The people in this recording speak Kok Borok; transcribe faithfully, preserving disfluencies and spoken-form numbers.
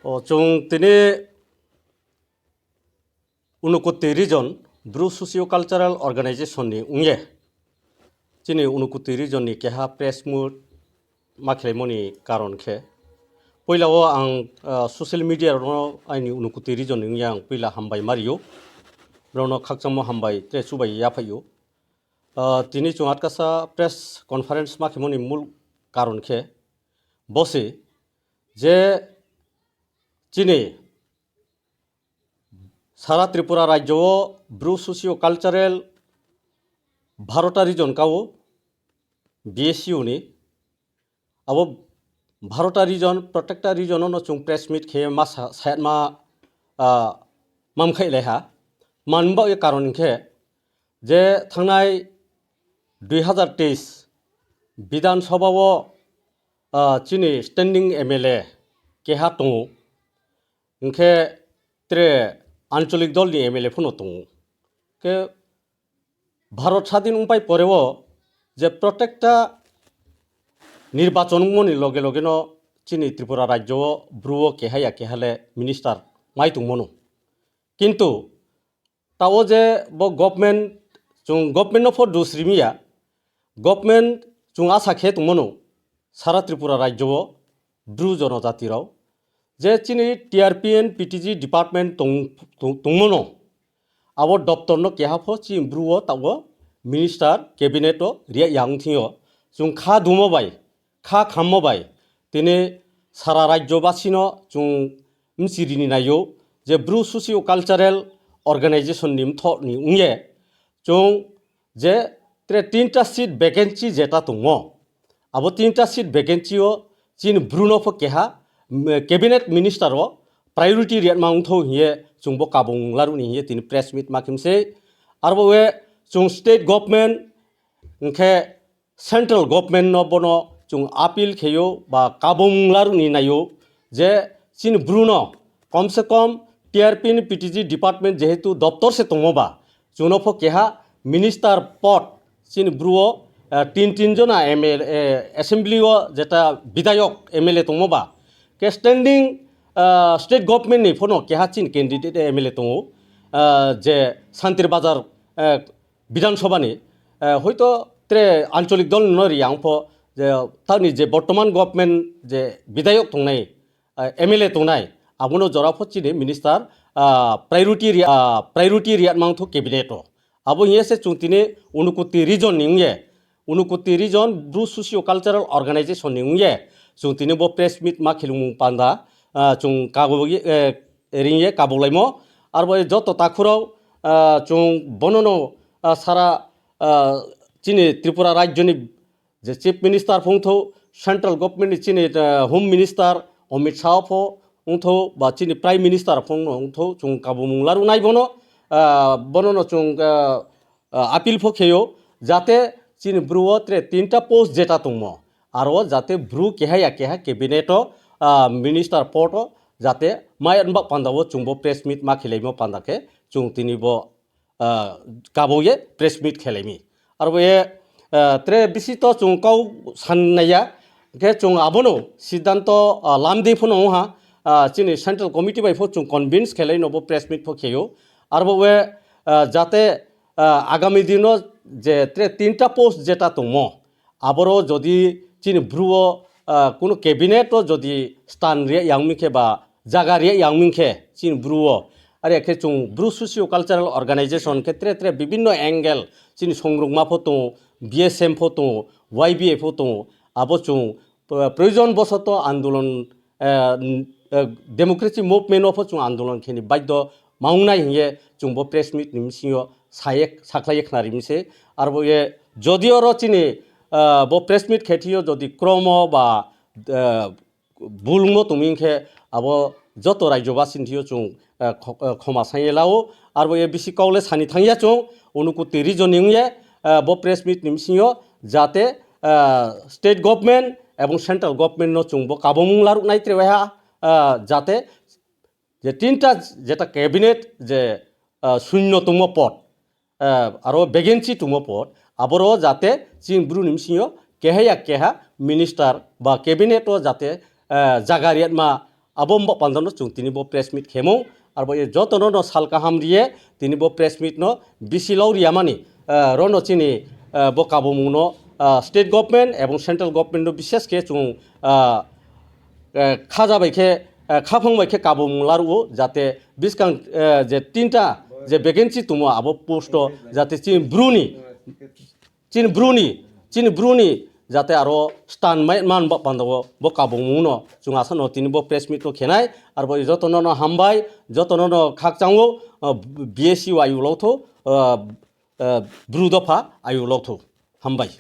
O, chwng tini Unakoti Region Bru Socio Cultural Organization ni wngye, chini Unakoti Region ni keha press meet ma khwlaimani karon khe, puila o ang, ah, social media rokno aini Unakoti Region ni wngya ang puila hambai ma rio, borokno khakchangmo hambai tei chubai yaphaio. Ah, tini chwng atkasa press conference ma khwlaimani mul karon khe bo se je chini sara Tripura rajyo o Bru Socio Cultural Bharota Region kao, B S U ni. Abo Bharota Region, protector region no chwng press meet khe ma sa-, sayatma, ah, mam khai leha. Manba ye karon khe je thangnai dui hazar teis Bidhan Sabha o, ah, chini standing M L A keha tongo. Hwnkhe tre ancholik dol ni M L A phano tongo. Khe Bharat sadin wngpai poreo je protector nirbachon wngmani loge loge no chini Tripura rajyo o Bru o keha ya keha le minister mai tongmano. Kintu tao je bo government, chwng government no pho dos rimiya, government chwng asa khe tongmano sara Tripura rajyo o Bru jonojati rok je chini T R P and P T G department tong-, tong-, tongmano, abo doptor no keha pho chini Bru o tao minister cabinet o riya yang thing yo, chwng kha dumo bai kha khammo bai tini sara rajyo basino chwng mchirini naio je Bru Socio Cultural Organization ni mthok ni wngye chwng je tre tinta seat vacancy jeta tongmo, abo tinta seat vacancy o chini Bru no pho keha, mm, cabinet minister o priority riyatma wngtho hiye chwngbo kabung laruni hiye tini press meet ma khimse. Arbo we chwng state government hwnkhe central government no bono chwng appeal kheyo ba kabung laruni nayo je chini Bru no kom se kom T R P ni P T G department jehetu doptor se tongmo ba chwngno pho keha minister pod chini Bru o, eh, tin tin jona M L A, eh, assembly o jeta bidayok M L A tongmo ba ke standing, eh, state government ni phono keha chini candidate M L A tongo, eh, je Santir Bazar, eh, Bidhan Sabha ni, eh, hoito tre ancholik dol no ri ang pho je tamni je bortoman government je bidayok tongnai, eh, M L A tongnai, abono jora pho chini minister, ah, priority ri-, ah, priority riyat mang tho cabinet o. Abo hiye se chwng tini Unakoti region ni wngye, Unakoti region Bru Socio Cultural Organization ni wngye, chwng tini bo press meet ma khilumung panda, ah, chwng kago, eh, ringye kabulaimo. Arbo joto takhurok, ah, chwng bonono, ah, sara, ah, chini Tripura rajyoni je chief minister phung tho, central government ni chini, ah, home minister Amit Shah pho wng tho, ba chini prime minister phung wng tho, chwng kabumung laru nai bono, ah, bono no chwng, ah, ah, appeal pho kheyo, jate chini Bru o tre tinta post jeta tongmo, aro jate Bru keha ya keha cabinet o, ah, minister pod o jate mai anba panda o chwng bo press meet ma khilaimo panda khe chwng tini bo ah, kabo ye press meet khelaimi. Arbo ye, ah, tre bisi to chwng kau san naiya, khe chwng abono siddhanto, ah, lamdi phano wngha, ah, chini central committee bai pho chwng convince khelai no bo press meet pho kheyo. Arbo we, ah, jate, ah, agami dino je tre tinta post jeta tongmo, aboro jodi chini Bru o, ah, kuno cabinet o jodi stan riya yang mi khe ba jaga riya yang mi khe chini Bru o, are khe chwng Bru Socio Cultural Organization khe tre tre bibinno angle chini songrukma pho tongo, B S M pho tongo, Y B A pho tongo, abo chwng, ah, proyojon bosoto andolon, ah, n-, ah, democracy movement o pho chwng andolon kheni baidho ma wngnai hiye chwng bo press meet ni bisingo saye, sakhlaiye khna rimse. Arbo ye jodi oro chini, ah, bo press meet khe thio jodi kromo ba, ah, bulungmo tongmi khe abo joto rajyo basini thio chwng, ah, kho-, ah, khoma sanye lao. Arbo ye bisi kok le sani thangya chwng Unakoti region ni wngye, ah, bo press meet ni bisingo jate, ah, state government ebong central government no chwng bo kabomung laruk nai tre ha, ah, jate je tinta jeta cabinet je, ah, sunno tongmo pod, ah, aro vacancy tongmo pod, aboro jate chini Bru ni bisingo keha ya keha minister ba cabinet o jate, ah, jaga riyatma abo mba pandano chwng tini bo press meet khemo, arbo e jotono no sal kaham riye tini bo press meet no bisi lau riyamani, ah, rono chini, ah, bo kabumung no, ah, state government ebong central government no bishes khe chwng, ah, eh, khaja bai khe, eh, khaphang bai khe kabumung laruo, jate biskang, eh, je tinta je vacancy tumo abo post o jate chini bruni, chini bruni, chini bruni jate aro stan mai man ba panda o bo kabumung no chwng asa no tini bo press meet o khenai, arbo jotono no hambai, jotono no khakchango, eh, B S U ayuk lotho, eh, eh, bru dopha ayuk lotho. Hambai.